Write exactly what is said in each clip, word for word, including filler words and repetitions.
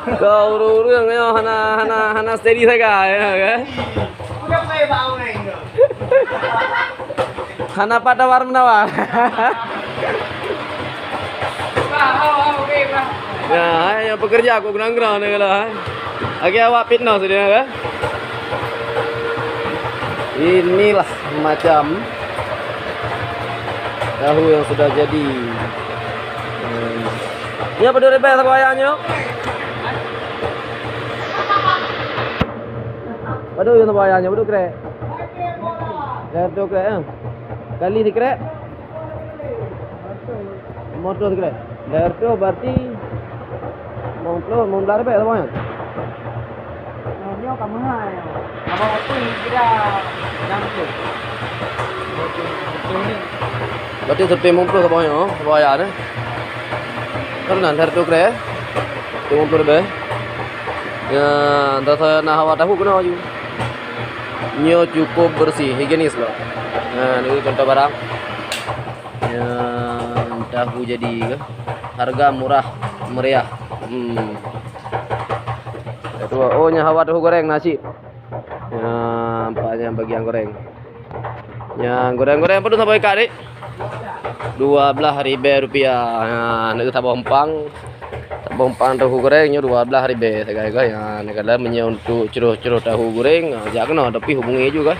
Keu ureueng-ureueng nyoe hana, hana, hana steady sagai, ya kan? Hana pat tawar-menawar. Ya, hai, nyang peukeureuja ku keunong-keunong ni kalau, hai. Lagi awak fitnah saja, kan? Inilah macam tahu yang sudah jadi. Hmm. Nyoe padum ribèe saboh ayah nyoe? Padum nyoe saboh ayah nyoe, padum krek? Lhèe reutôh krek, eh? Kali sikrek? Lima reutôh sikrek. Lhèe reutôh berarti limong ploh, limong blah ribèe saboh nyan. Nyoe ka meuhai. Abang Opul kira enam puluh. Berarti siribèe limong ploh saboh nyoe, saboh ayah nyoe. Kan nan siribèe krek, eh? Siribèe limong ploh ribèe. Ya, entah saya nak hawa tahu kena aju. Nyoe cukup bersih, higienis lah. Nah, ini contoh barang. Ya, tahu jadi ke? Harga murah meriah. Hmm. Kedua, oh, nyoe hawa tahu goreng nasi. Ya, nampaknya bagian goreng. Nyang goreng-goreng padum saboh ikat, Dik? Dua blah ribèe rupiah. Ha, nyoe saboh empang. Saboh empang tahu goreng nyoe dua blah ribèe sagai-gai. Ha, ni kalau meunyoe untuk curoh-curoh tahu goreng, ha, jak keunoe, tapi hubungi juga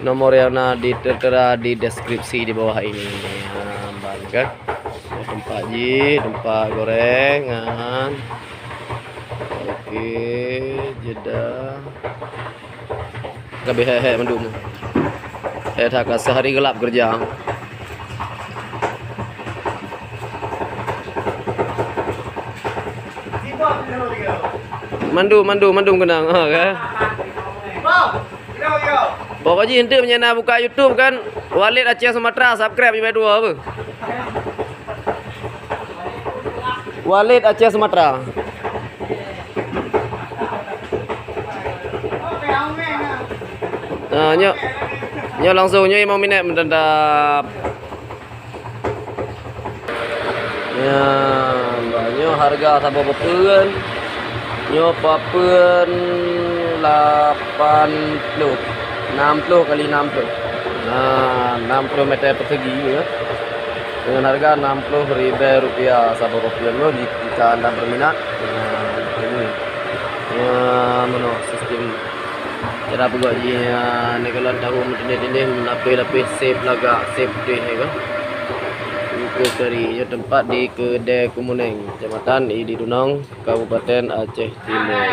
nomor yang na di, tertera di deskripsi di bawah ini. Ha, ban kan. Tempat jih, tempat goreng, kan. Oke, jeda. Ka abéh hék-hék mandum. Hék that ka sehari gelap kerja. Mandum, mandum, mandum keunong, ha, kan? Pokok jih eunteuk meunyo na buka YouTube kan, Walid Aceh Sumatra, subscribe jibak dua apa? Walid Aceh Sumatra. Nah, nyoe, nyoe langsung nyoe limong minèt meutantap. Ya, bah, nyoe harga saboh papeuen. Nyoe papeuen lapan ploh, enam ploh kali enam ploh. Nah, enam ploh meter persegi, ya. Dengan harga enam puluh ribu rupiah saboh papeuen nyoe, jika anda berminat. Nah, ini. Ya, meunoe sistem cara peubuat jih, ya, neukalon tahu meutindéh-tindéh, meulapéh-lapéh, sép lagak, sép putéh, ya kan? Bungkôh kari, nyoe teumpat di Keudè Kumuneng, Kecamatan Idi Dunong, Kabupaten Aceh Timur.